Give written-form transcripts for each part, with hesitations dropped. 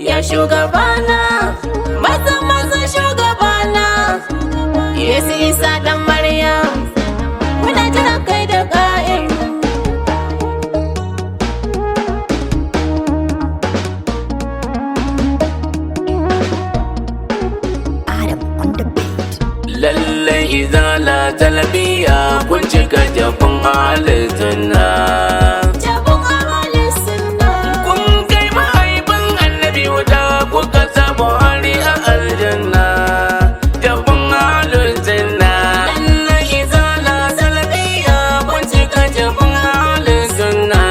Ya shugabana, maza maza shugabana, Yesu Isa dan Maryam, muna jiran kai da ƙa'im. Adam on the beat. Lallai izala talabiya kun cika jafin halittuna. Jabon ahalin sunna. Kun kai mahaifin annabi wuta kuka sa Buhari a aljanna. Jafin halittuna. Lallai izala talabiya kun cika jafin halittuna.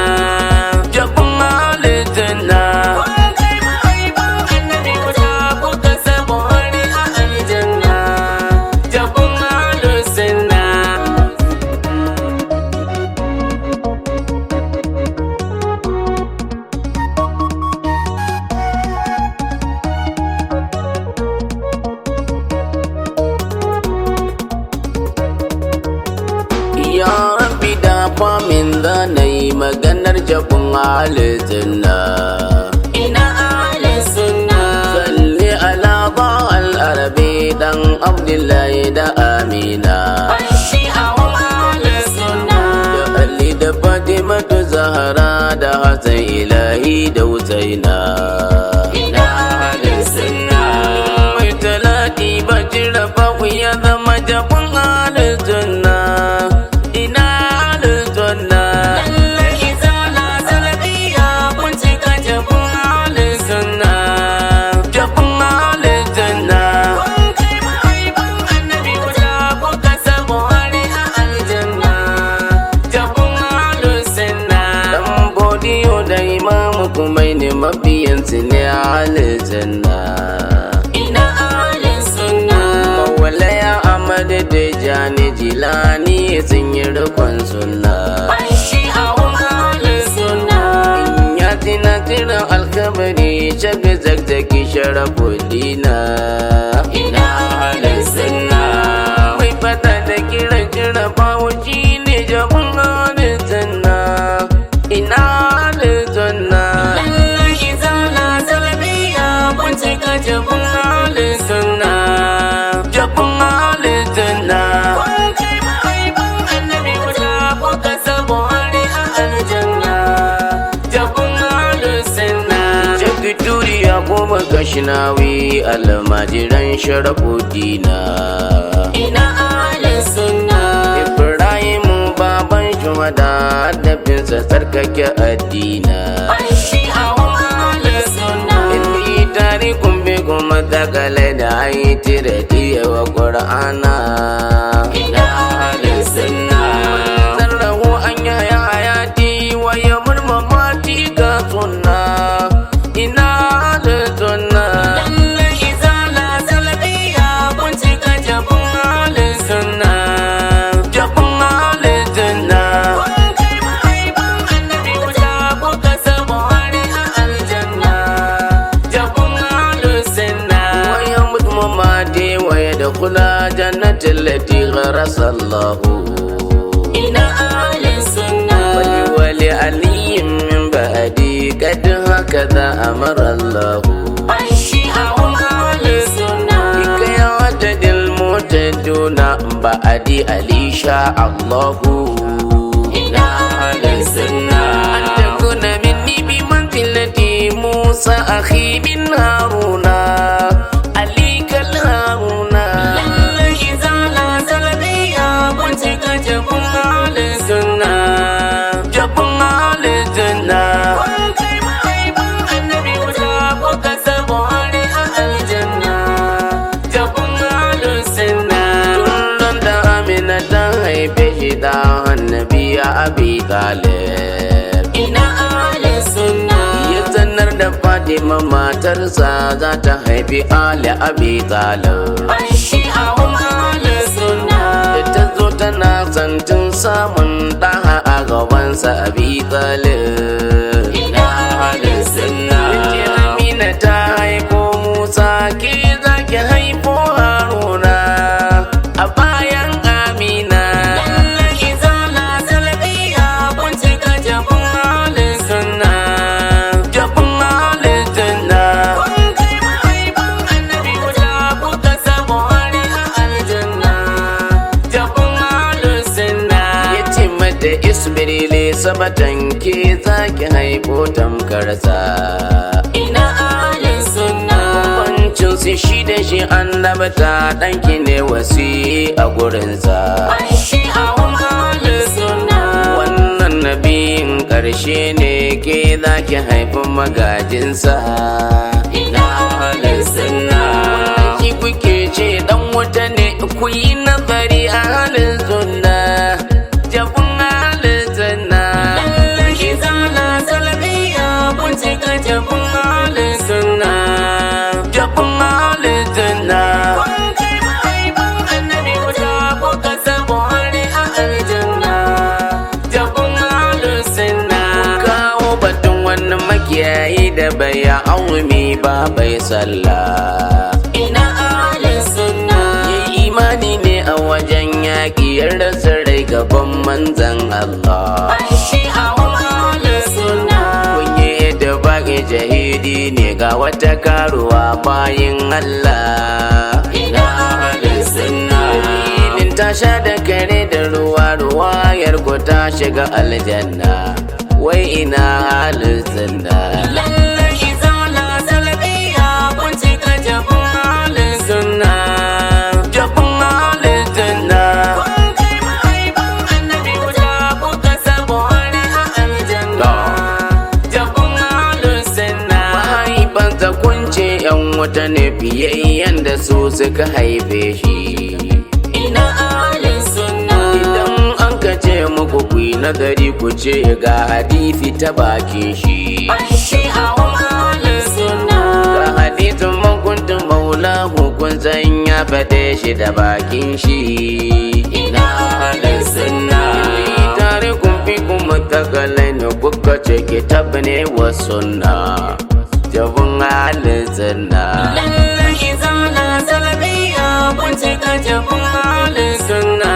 Jafin halittuna. Kun kai mahaifin annabi wuta kuka sa Buhari a aljanna. Jafin halittuna. Ya Rabbi da famin da na yi maganar jabin halittunna. Ina ahalin sunna. Salli ala al'arabi dan Abdullahi da Amina. Shi a ahalin sunna. Da Ali da Fatimatu Zahra da Hassan Ilahi da Husaina. Ina ahalin sunna. Mai talati bajira babu ya zama jabin halittunna. Ina halittunna. Lallai izala salafiya kun cika jabon ahalin sunna. Jabin halittunna. Kun kai mahaifin annabi wuta kuka sa Buhari a aljanna. Jabin halittunna. Dan bodiyo da imamu Kumaini mabiyansu ne halittunna. Ina ahalin sunna. Mawalaya Ahmad Tijjani Jilani sun yi rikon sunna. Shi a ahalin sunna. Ya tina tiran alkabari shaga zakzaki sharafuddina. Ina ahalin sunna. Mai fata da kiran kira bawo shi ne jabin halittunna. Ina halittunna. Lallai izala salafiya kun cika jabon ahalin sunna. Jabin halittunna. Kun kai mahaifin annabi wuta kuka sa Buhari a aljanna. Jabin halittunna. Shakituri ya goma kashinawi almajiran sharafuddina. Ina ahalin sunna. Ibrahimu baban shuhada haddafinsa tsarkake addina. Shi a ahalin sunna. Inni tarikun bi kuma takale da ayi tiratiya wa Qur'ana. Ina ahalin sunna. Sarrahu an yaya hayati wa ya murmamati ga sunna. Ina ahlus sunna. Lallai izala salafiya kun cika jabon ahalin sunna. Jabin ahlus sunna. Kun kai mahaifin annabi wuta kuka sa Buhari a aljanna. Jabin ahlus sunna. Wa mutu mamati wa yadkhula jannati allati gharasa Allahu. Ina ahalin sunna. ولي علي من بعدي قد هكذا أمر الله. Shi a ahalin sunna. لكي عدد المعتدون بعدي علي شاء الله. Ina ahalin sunna. أن تكون مني بمنزلة موسى أخي من هارون علي كالهارون. Lallai izala salafiya kun cika jabon ahalin sunna. Jabin halittunna. Kun kai mahaifin annabi wuta kuka sa Buhari a aljanna. Jabin Ahalin sunna. Tun da Amina ta haife shi da annabi ya Abi Talib. Ina ahalin sunna. Ya sanar da Fatima matarsa za ta haifi Ali Abi Talib. Shi a ahalin sunna. Da ta zo tana santin samun ɗaha a gabansa Abi Talib. Ina ahalin sunna. Yace Amina ta haifo Musa ke za ki haifo Haruna a bayan Amina. Lallai izala salafiya kun cika jabon ahalin sunna. Jabin halittunna. Kun sabatan ke zaki haifo tamkarsa. Ina ahalin sunna. Bambancin su shi da shi annabta, ɗanki ne wasi a gurinsa. Shi a ahalin sunna. Wannan nabiyin ƙarshe ne, ke zaki haifi magajinsa. Ina ahalin sunna. Shi kuke ce dan wuta ne, ku yi nazari a halin sunna. Jabun halin sunna. Lallai izala salafiya kun cika jabun ahalin sunna. Jabun halin sunna. Kun kai mahaifan annabi wuta kuka sa Buhari a aljanna. Jabun ahalin sunna. Kawo batun wani makiyayi da bai azumi ba bai sallah. Ina ahalin sunna. Yayi imani ne a wajen yaƙi, ya rasa rai gaban manzan Allah. Shi a ahalin sunna. Kun yi da baƙi jahidi ne, ga wata karuwa bayin Allah. Ina ahalin sunna. Filin ta sha da kare da ruwa, ruwayar ku ta shiga aljanna. Wai ina halin sunna. Lallai izala salafiya kun cika jabun ahalin sunna. Jabun halin sunna. Kun kai mahaifan annabi wuta kuka sa Buhari a aljanna. Jabun ahalin sunna. Mahaifansa kun ce ‘yan wuta ne, fiyayyen da su suka haife shi. Ina ahalin sunna. Idan an ka ce muku ku yi nazari, ku ce ga hadisi ta bakin shi. Shi a ahalin sunna. Ga hadisin man kuntu maulahu, kun san ya faɗe shi da bakin shi. Ina ahalin sunna. Tare kun fi kuma takalai kuka ce kitab ne wa sunna. Jabun halin sunna. Lallai izala salafiya kun cika jabun ahalin sunna.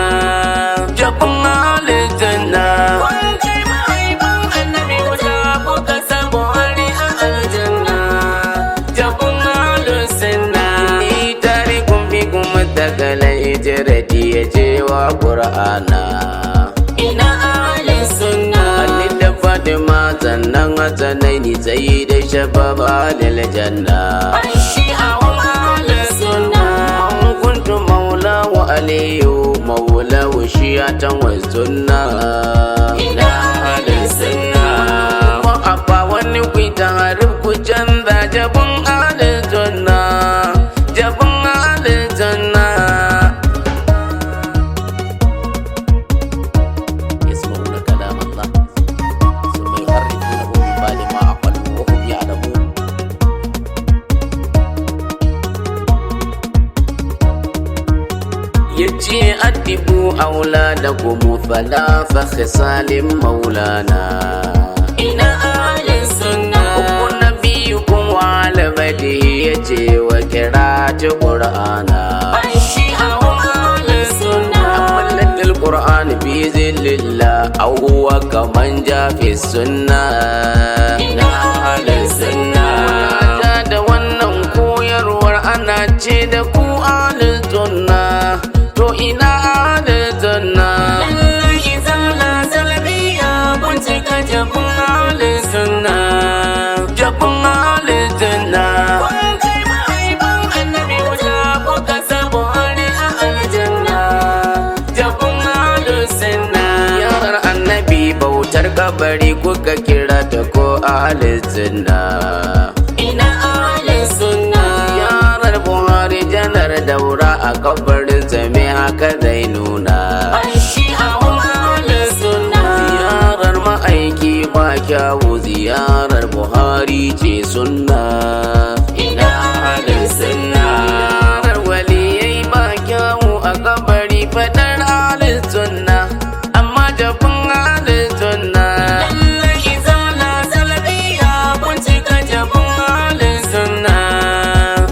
Jabun halin sunna. Kun kai mahaifan annabi wuta kuka sa Buhari a aljanna. Jabun ahalin sunna. Ni tare kun fi kuma takalai jirati ya ce wa Qur'ana. Ina ahalin sunna. Ali da Fatima sannan Hassanai ni sai da shabab alil janna. Shi a ahalin sunna. Man kuntu maula wa aliyu maula wa shiyatan wa sunna. Ina ahalin sunna. Wa abba wani ku ta harib ku canza jabun alil sunna. Jabun alil sunna. يسمعون كلام الله ثم يحرفونه من بعد ما عقلوا وهم يعلمون. Yace addibu auladakum thalatha khisalin maulana. Ina ahalin sunna. Uku nabiyukum wa ala badihi, yace wa qira'ati qur'ana. Shi a ahalin sunna. حملت القرآن في ذل الله أو هو كمن جاء في السنة. Ina ahalin sunna. Ta da wannan koyarwar ana ce da ku ahlus sunna, to ina ahlus sunna. Lallai izala salafiya kun cika jabun ahalin sunna. Jabun ahlus sunna. Kun kai mahaifan annabi wuta kuka sa Buhari a aljanna. Jabun ahalin sunna. Yaran annabi bautar kabari kuka kira ta ko ahlus sunna. Ina ahalin sunna. Yaran Buhari janar daura a kabarin zame haka zai nuna. Shi a ahalin sunna. Ziyarar ma'aiki ba kyawu, ziyarar Buhari ce sunna. Ina ahalin sunna. Ziyarar waliyai ba kyawu a kabari fadar ahlus sunna, amma jabin ahlus sunna. Lallai izala salafiya kun cika jabun ahalin sunna.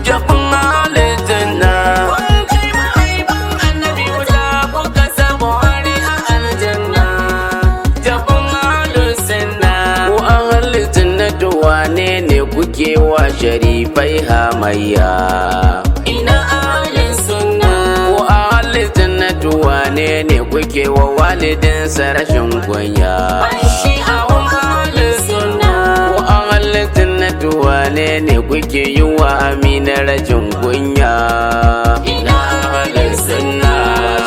Jabin ahlus sunna. Kun kai mahaifan annabi wuta kuka sa Buhari a aljanna. Jabun ahalin sunna. Ku ahlus sunnatu wane ne kuke wa sharifai hamayya? Ina ahalin sunna. Ku ahlus sunnatu wane ne kuke kuke wa walidinsa rashin kunya? Shi a ahalin sunna. Ko an halittin na wane ne kuke yi wa Amina rashin kunya? Ina ahalin sunna.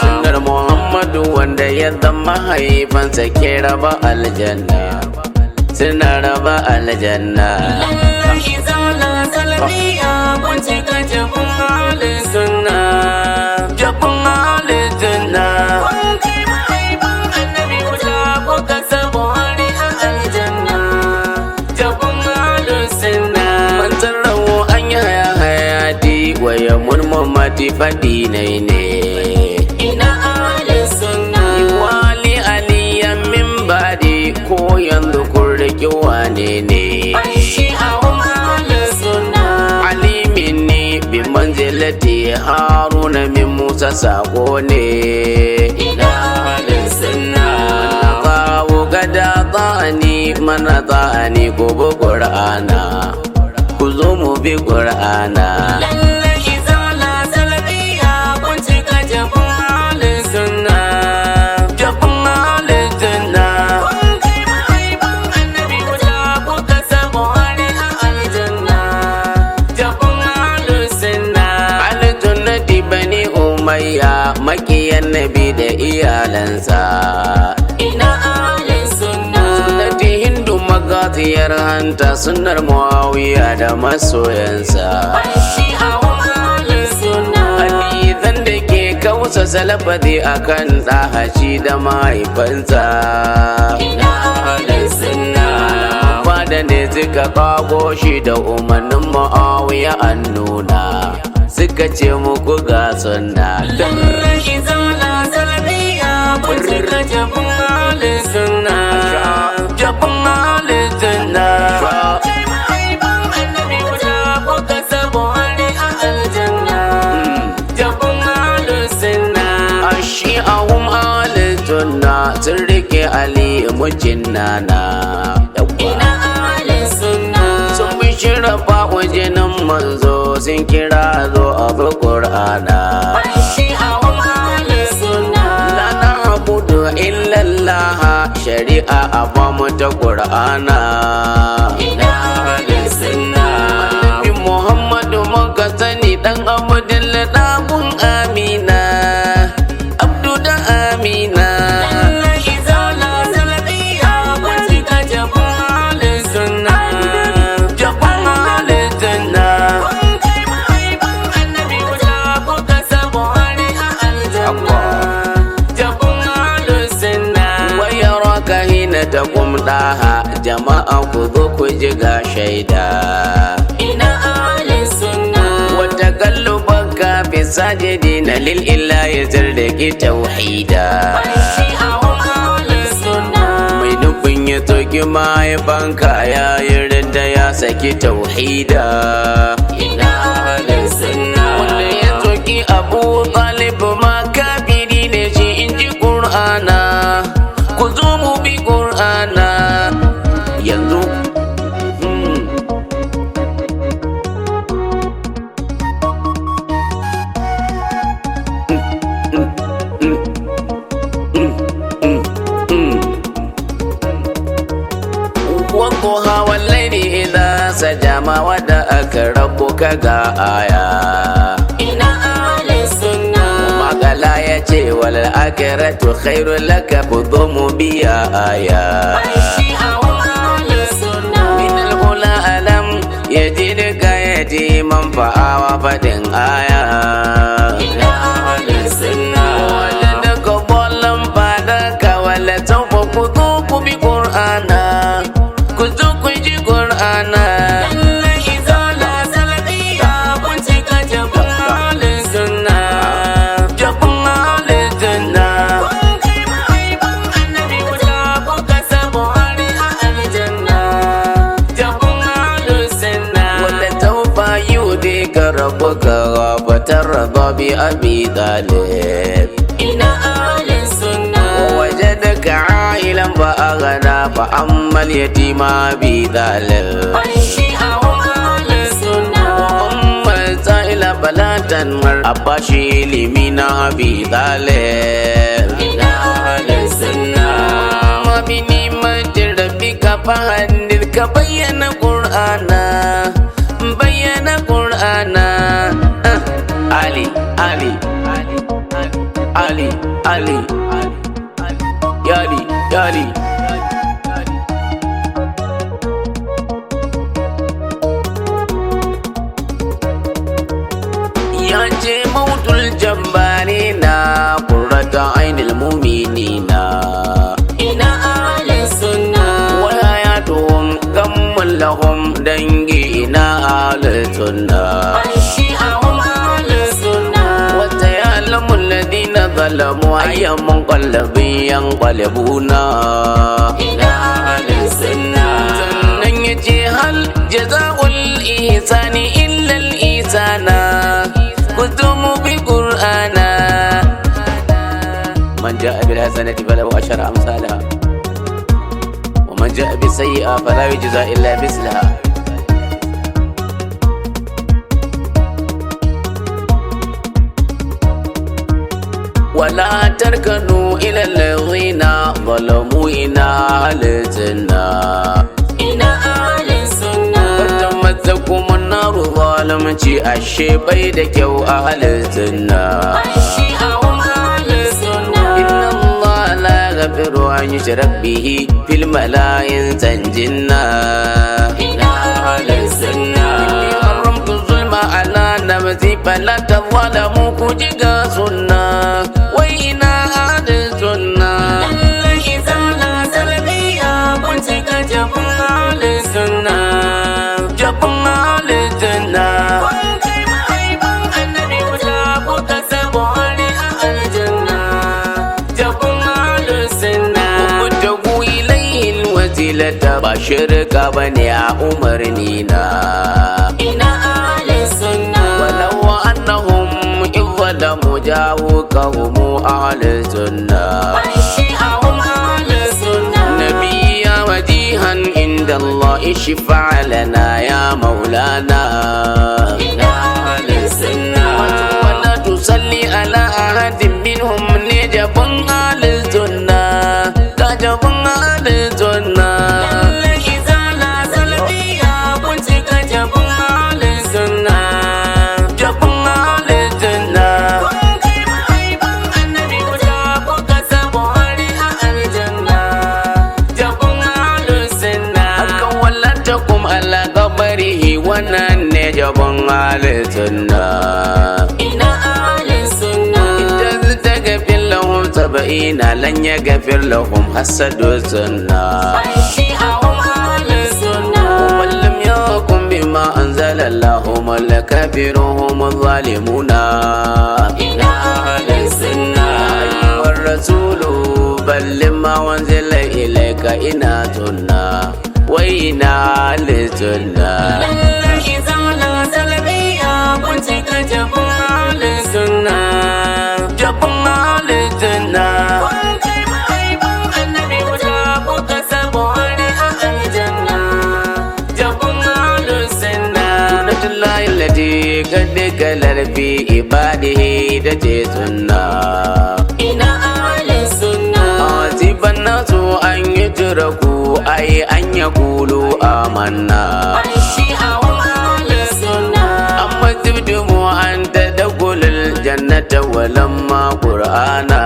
Sunnar Muhammadu wanda ya zama haifansa ke raba aljanna, suna raba aljanna. Lallai izala salafiya kun cika jabin ahalin sunna. Jabin aljanna. Kun kai mahaifin annabi wuta kuka sa Buhari a aljanna. Jabin ahalin sunna. Man tsarrawo an yi haya hayati wa ya murmumati faɗi nai ne. Ina ahalin sunna. Wali aliyan min badi ko yanzu kun riƙi wane ne? Shi a ahalin sunna. Alimin ne bi manzilati Haruna min Musa sako ne. Ina ahalin sunna. Kawo gada za'ani mana za'ani gobe ƙur'ana. Ku zo mu bi ƙur'ana. Lallai izala salafiya kun cika jabin ahalin sunna. Jabin aljanna. Kun kai mahaifin annabi wuta kuka sa Buhari a aljanna. Jabin ahalin sunna. Aljannati bani Umayya makiyan nabi da iyalansa. Ina ahalin sunna. Sunnati Hindu magatiyar hanta sunnar Muawiya da masoyansa. Shi a ahalin sunna. Hadisan da ke kausa salafati akan ɗahashi da mahaifansa. Ina ahalin sunna. Fada ne suka kago shi da umarnin Muawiya an nuna. Suka ce muku ga sunna. Lallai izala salafiya kun cika jabin ahalin sunna. Jabin aljanna. Kai mahaifin annabi wuta kuka sa Buhari a aljanna. Jabin ahalin sunna. Ashi'ahum aljanna sun rike Ali mijin nana. Ina ahalin sunna. Sun bi shirafa jinin manzo sun kira zo abu Qur'ana. Shi a ahalin sunna. La na'budu illa Allah shari'a a bamu ta Qur'ana. Ina ahalin sunna. Annabi Muhammadu muka sani dan Abdullah ɗagun Amina. Abdu da Amina. Lallai izala salafiya kun cika jabin ahalin sunna. Jabin aljanna. Kun kai mahaifin annabi wuta kuka sa Buhari a aljanna. Jabin ahalin sunna. Wayaraka hina taqum daha jama'a ku zo ku ji ga shaida. Ina ahalin sunna. Wata gallubanka fi sajidina lil ilahi zardaki tauhida. Shi a ahalin sunna. Mai nufin ya toki mahaifanka ya yi da ya saki tauhida. Ina ahalin sunna. Wanda ya toki Abu Talib ma kafiri ne shi in ji Qur'ana. Ku zo mu bi Qur'ana yanzu. والضحى والليل إذا سجى ما ودعك ربك ga aya. Ina ahalin sunna. Magala ya ce wal akhiratu khairul laka ku zo mu biya aya. Shi a ahalin sunna. Min al-ula alam yajidka yatiman fa'awa fadin aya. Ina ahalin sunna. Wajadaka dallan fadaka wala sawfa ku zo ku bi Qur'ana. Ku zo ku ji Qur'ana. Lallai izala salafiya kun cika jabin ahalin sunna. Jabin aljanna. Kun kai mahaifin annabi wuta kuka sa Buhari a aljanna. Jabin ahalin sunna. Wala tawfa yudika rabbuka fatarda bi abi talib. Ina ahalin sunna. ووجدك عائلا فأغنى فأما اليتيم أبي طالب. Shi a ahalin sunna. وأما السائل فلا تنهر أباشي لمن أبي طالب. Ina Fahaddith ka bayyana Qur'ana, bayyana Qur'ana. Ah, Ali, Ali, Ali, Ali, Yali, Yali. Ya ce mautul jabbari na qurrata ainil mu'minina. Ina ahlus sunna. Wa hayatuhum gammun lahum dangi ina ahlus sunna. Shi'a hum ahlus sunna. Wa sayalamu alladhina zalamu ayya munqalabin yanqalibuna. Ina ahlus sunna. Sannan ya ce hal jaza'ul ihsani illa al ihsana. Ku zo mu bi Qur'ana. Man ja'a bil hasanati falahu ashara amsalha. Wa man ja'a bis sayyi'a fala yujza illa mislaha. ولا تركنوا إلى الذين ظلموا إلى أهل الجنة. Ina ahlus sunna. Fatamassakum an-naru zalunci ashe bai da kyau ahlus sunna. Shi'a hum ahlus sunna. Inna Allah la yaghfiru an yushrak bihi fil mala'in tanjinna. Ina ahlus sunna. Inni haramtu zulma ala nafsi fala tadhalamu ku ji ga sunna. Wai ina ahlus sunna. Lallai izala salafiyya kun cika jabun ahlus sunna. Jabun ahlus sunna. Kun kai mahaifan annabi wuta kuka sa Buhari a aljanna. Jabun ahlus sunna. Wabtagu ilayhi alwasilata ba shirka bane a umarni na. Ina ahlus sunna. Walau annahum idh zalamu ja'uka hum ahlus sunna. Shi'a hum ahlus sunna. Nabiyya wajihan inda Allah ishfa lana ya maulana. Ina ahlus sunna. Wala tusalli ala ahadin minhum ne jabun ahlus sunna. Ka jabun ahlus sunna. Lallai izala salafiyya kun cika jabun ahlus sunna. Jabun ahlus sunna. Kun kai mahaifan annabi wuta kuka sa Buhari a aljanna. Jabun ahlus sunna. Hakan wala takum ala qabrihi wannan ne jabon ahlus sunna. Ina ahlus sunna. Idan taghfir lahum sab'ina lan yaghfir lahum hasadu sunna. Shi'a hum ahlus sunna. ومن لم يحكم بما أنزل الله هم الكافرون هم الظالمون. Ina ahlus sunna. أيها الرسول بلغ ما أنزل إليك إنا سنة وإنا أهل السنة. Lallai izala salafiyya kun cika jabun ahlus sunna. Jabun ahlus sunna. Kun kai mahaifan annabi wuta kuka sa Buhari a aljanna. Jabun ahlus sunna. Sunnatullahi allati qad khalat fi ibadihi da ce sunna. Ina ahlus sunna. Asiban nasu an yutraku ay an yaqulu amanna. Shi'a hum ahlus sunna. Amma tibdumu an tadkhulul jannata walamma qur'ana.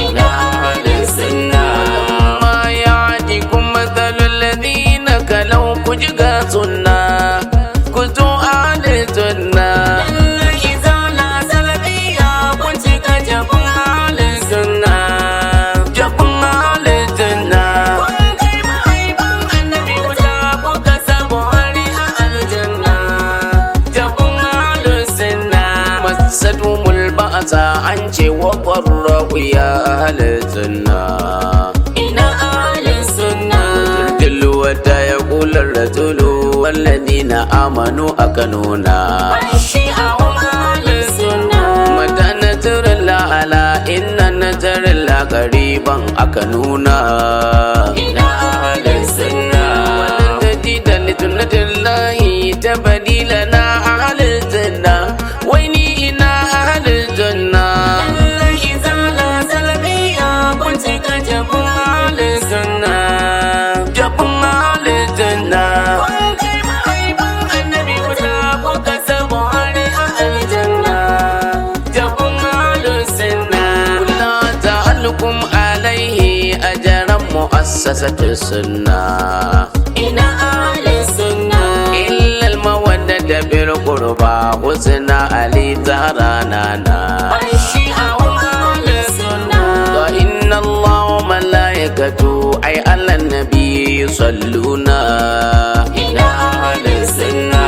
Ina ahlus sunna. Ma ya'tikum mathalul ladina kalau kujiga sunna ku zo ahlus sunna. Lallai izala salafiyya kun cika jabun ahlus sunna. Jabun ahlus sunna. Kun kai mahaifan annabi wuta kuka sa Buhari a aljanna. Jabun ahlus sunna. Masadumul ba'sa an ce wa qarra'u ya ahlus sunna. Ina ahlus sunna. Dillu wata yaqulu ar-rasulu walladhina amanu akanuna. Shi'a hum ahlus sunna. Mata nasrullah ala inna nasrullah qariban akanuna. Ina ahlus sunna. Walan tajida li sunnatillahi tabdilana ahlus sunna. Wai ni ina ahlus sunna. Lallai izala salafiyya kun cika jabun ahlus sunna. Jabun mu'assasatu sunna. Ina ahalin sunna. Illa al-mawaddata bil qurba husna ali zaranana. Ai shi'a hum ahalin sunna. Wa inna Allah wa malaikatu ay ala nabi yusalluna. Ina ahalin sunna.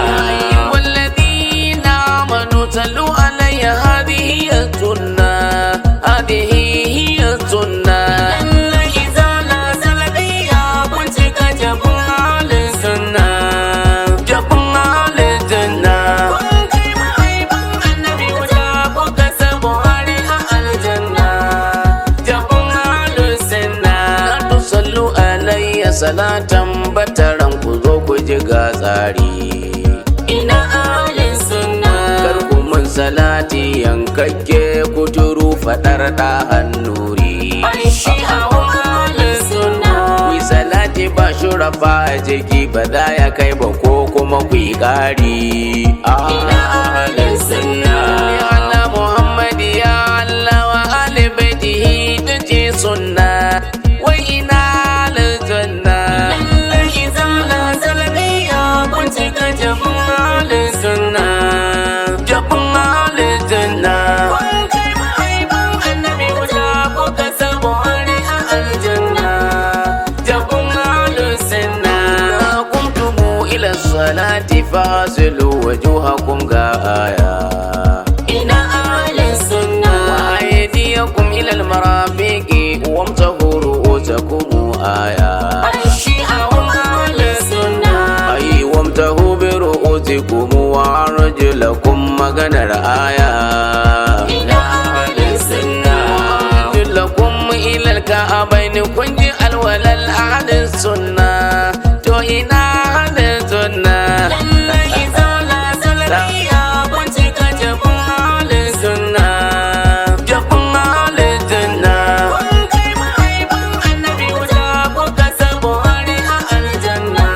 والذين آمنوا صلوا علي هذه هي السنة هذه هي السنة. Lallai izala salafiya kun cika jabun ahalin sunna. Jabun ahalin sunna. Kun kai mahaifin annabi wuta kuka sa Buhari a aljanna. Jabun ahalin sunna. La tusallu alayya salatan bataran ku zo ku ji ga tsari. Ina ahalin sunna. Kar ku mun salati yankakke kuturu fadar da hannuri. Ai shi'a hum ahalin sunna. Ku yi salati ba shurafa a jiki ba za ya kai ba ko kuma ku yi ƙari. Ina ahalin sunna. Ya Allah Muhammad ya Allah wa ali baitihi tace sunna wa ina aljanna. Lallai izala salafiya kun cika jabun ahalin sunna. Jabun aljanna. Kun kai mahaifin annabi wuta kuka sa Buhari a aljanna. Jabun ahalin sunna. Qumtumu ila salati fasilu wujuhakum ga aya. Ina ahalin sunna. Wa aydiyakum ila almarafiqi wamsahu ru'usakum aya. Ai shi'a hum ahalin sunna. Ai wamtahu bi ru'usikum wa arjulakum maganar aya. Ina ahalin sunna. Arjulakum ila alka'abain kun ji alwalal ahlus sunna. To ina ahlus sunna. Lallai izala salafiya kun cika jabun ahalin sunna. Jabun ahlus sunna. Kun kai mahaifin annabi wuta kuka sa Buhari a aljanna.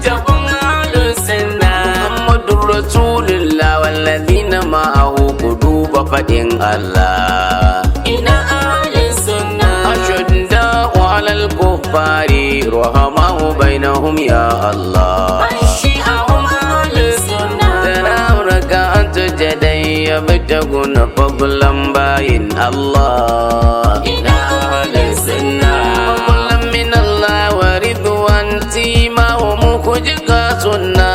Jabun ahalin sunna. Muhammadur Rasulullah wallazina ma'ahu ku duba faɗin Allah. Ina ahalin sunna. Ashudda'u 'alal kuffari ruhama'u bainahum ya Allah. Ai shi'a hum ahalin sunna. Tara raka'an sujadan yabtaguna fadlan bayin Allah. Ina ahalin sunna. Fadlan min Allah wa ridwan simahum ku jiga sunna.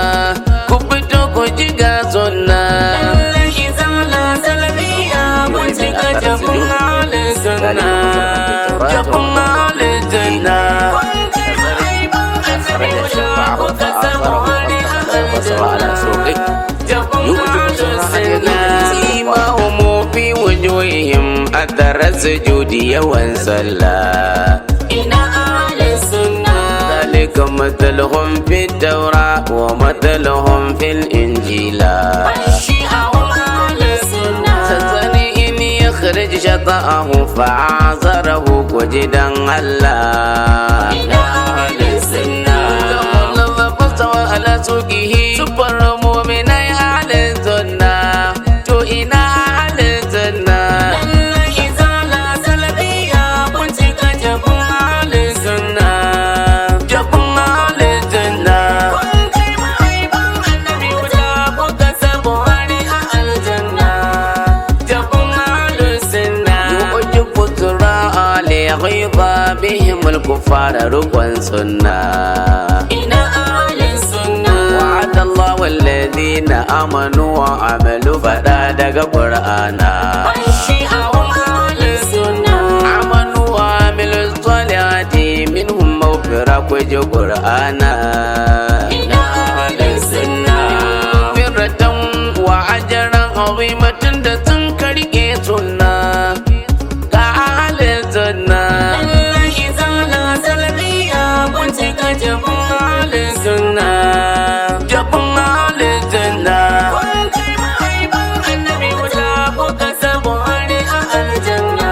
Ku fito ku jiga sunna. Lallai izala salafiya kun cika jabun ahalin sunna. Jabun ahlul janna. Kun kai mahaifin annabi wuta kuka sa Buhari a aljanna. Jabun ahalin sunna. Simahum fi wujuhihim athara sujudi yawan sallah. Ina ahalin sunna. ذلك مثلهم في التوراة ومثلهم في الإنجيل. Ai shi'a hum ahalin sunna. Sassani in يخرج شطأه فعازره وجدا الله. Ina ahalin sunna. فاستوى على سوقه سفر مؤمني أهل السنة تو إنا أهل السنة. Lallai izala salafiya kun cika jabun ahalin sunna. Jabun أهل السنة. Kun kai mahaifin annabi wuta kuka sa Buhari a aljanna. Jabun ahalin sunna. يعجب الزراع ليغيظ بهم الكفار ركن سنة. Ina ahalin sunna. وعد الله والذين آمنوا وعملوا فدا دغ قرآنا. Ai shi'a hum ahalin sunna. آمنوا وعملوا الصالحات منهم مغفرة كوجه قرآنا. Ina ahalin sunna. مغفرة وأجرا عظيمة da sun karke sunna ga ahalin sunna. Lallai izala salafiya kun cika jabun ahalin sunna. Jabun ahalin sunna. Kun kai mahaifin annabi wuta kuka sa Buhari a aljanna.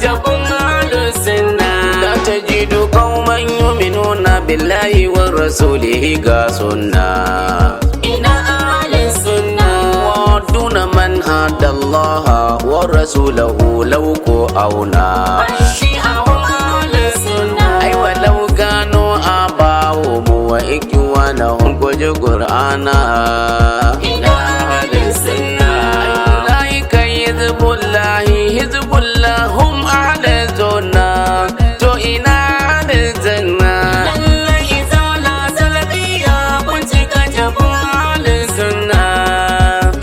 Jabun ahalin sunna. لا تجد قوما يؤمنون بالله ورسوله ga sunna. Ina ahalin sunna. ودون من هدى الله ورسوله لو ko auna. Ai shi'a hum ahalin sunna. Ai Ikhwanahum ku ji Qur'ana. Ina ahlus sunna. Ulaika hizbullahi, hizbullah hum ahlus sunna. To ina ahlus sunna? Lallai izala salafiya kun cika jabun ahlus sunna.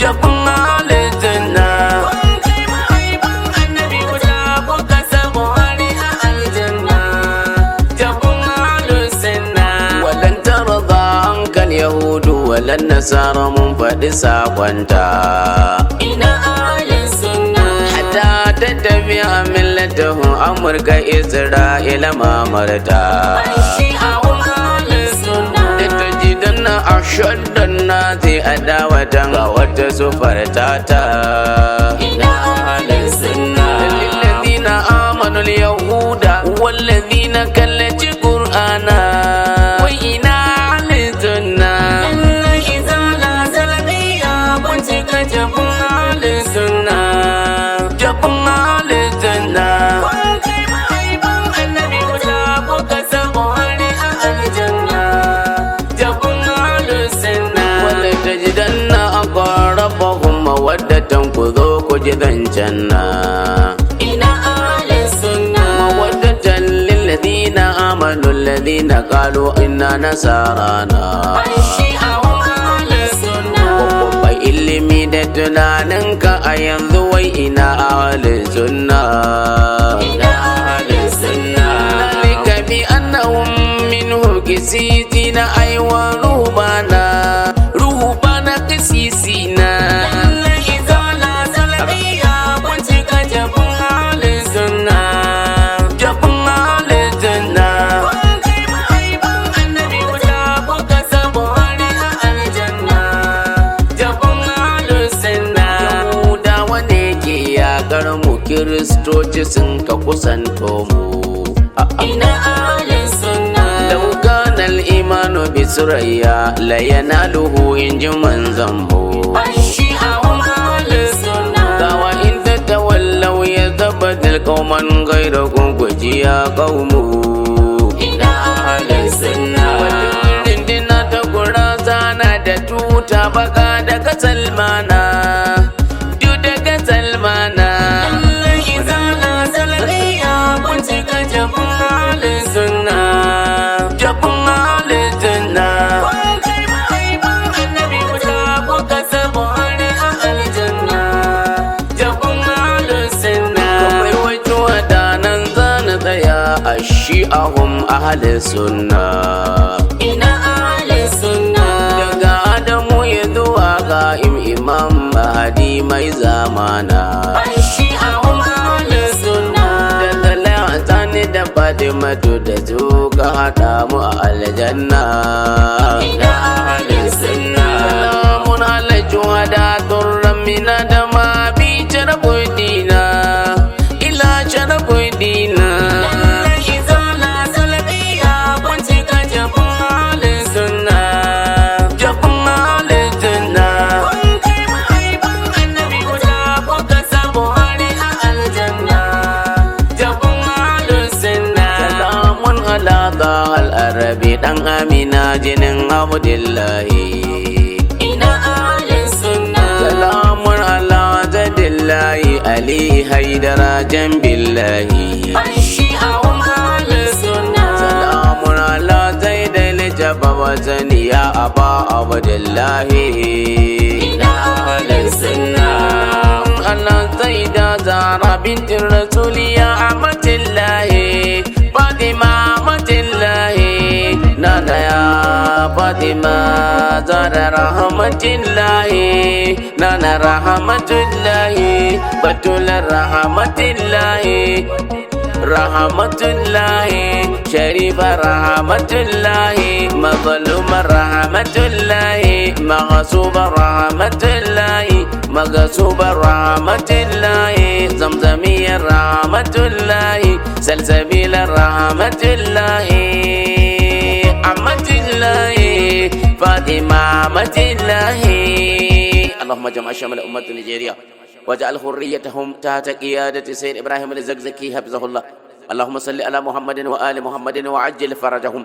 Jabun ahlus sunna. Kun kai mahaifin annabi wuta, kuka sa Buhari a aljanna. Jabun ahlus sunna. Walan tarda ankal yahudu walan nasara, mun faɗi sakonta. Ina ahlus sunna. Hatta tattabi'a millatahum, Amurka, Isra'ila mamarta. Shi'a hum ahlus sunna. Latajidanna ashaddan nasi adawatan, ga wata sufarta ta. Ina ahlus sunna. Lilladhina amanu al-yahuda walladhina kallaci Qur'ana. Wai ina ahlus sunna? Lallai izala salafiya kun cika jabun ahlus sunna. Jabun ahlus sunna. Kun kai mahaifin annabi wuta, kuka sa Buhari a aljanna. Jabun ahlus sunna. Wala tajidanna aqrabahum mawaddatan, ku zo ku ji zancen na. Ina ahlus sunna. Mawaddatan lilladhina amanu alladhina qalu inna nasarana. Shi'a hum ahlus sunna. Babban ilimi da tunaninka a yanzu, wai ina ahlus sunna? Ina ahlus sunna. Dhalika bi annahum minhum qissisina aywa ruhbana, ruhbana qissisina. Lallai izala salafiya kun cika jabun ahlus sunna. Jabun ahlus sunna. Kun kai mahaifin annabi wuta, kuka sa Buhari a aljanna. Jabun ahlus sunna. Yahudawa ne ke yakar mu, Kiristoci sun ka kusanto mu. Ina ahlus sunna. Law kana al-imanu bi surayya la yanaluhu, in ji manzon mu. Shi'a hum ahlus sunna. Gawa in tatawallaw yastabdil qauman ghayrakum, ku ji ya qaumu. Ina ahlus sunna. Rindina ta gurasa na da tuta baka daga Salmana, duk daga Salmana. Lallai izala salafiya kun cika jabun ahlus sunna. Jabun ahlus sunna. Kun kai mahaifin annabi wuta, kuka sa Buhari a aljanna. Jabun ahlus sunna. Akwai wajen wadanan zana tsaya a shi'ahum ahlus sunna. Ina ahlus sunna. Daga Adamu ya zuwa ga Imam Mahdi mai zamana. Shi'a hum ahlus sunna. Da Talata da Fatimatu da zuka haɗa mu a aljanna. Ina ahlus sunna. Salamun ala shuhada turran mina da ma bi sharafudina ila sharafudina. Lallai izala salafiya kun cika jabun ahlus sunna. Jabun ahlus sunna. Kun kai mahaifin annabi wuta, kuka sa Buhari a aljanna. Jabun ahlus sunna. Salamun ala Dahal Arabi dan Amina jinin Abdullahi. Ina ahlus sunna. Salamun ala Zadillahi Ali Haidara Jambillahi. Shi'a hum ahlus sunna. Salamun ala Zaid al-Jaba wazani ya Aba Abdullahi. Ina ahlus sunna. Ala Zaida Zara binti Rasuli ya Amatillahi Fatima Amatillahi Nana ya Fatima Zara rahmatillahi Nana rahmatullahi Batul rahmatillahi rahmatullahi Sharifa rahmatullahi Mazluma rahmatullahi Maghsuba rahmatullahi Maghsuba rahmatullahi Zamzamiyya rahmatullahi Salsabila rahmatullahi Amatullahi Fatima Amatullahi. اللهم جمع شمل أمة نيجيريا واجعل حريتهم تحت قيادة سيد إبراهيم الزكزكي حفظه الله. اللهم صل على محمد وآل محمد وعجل فرجهم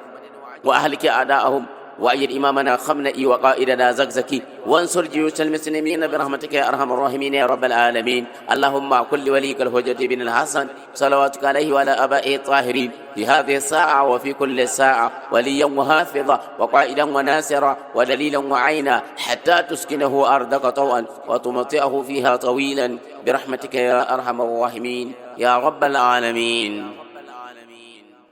وأهلك أعداءهم. وأيد إمامنا خمنئي وقائدنا زكزكي، وانصر جيوش المسلمين برحمتك يا أرحم الراحمين يا رب العالمين. اللهم كل وليك الحجة بن الحسن، صلواتك عليه وعلى آبائه الطاهرين، في هذه الساعة وفي كل ساعة، وليا وحافظا وقائدا وناصرا ودليلا وعينا، حتى تسكنه أرضك طوعا وتمتعه فيها طويلا، برحمتك يا أرحم الراحمين يا رب العالمين.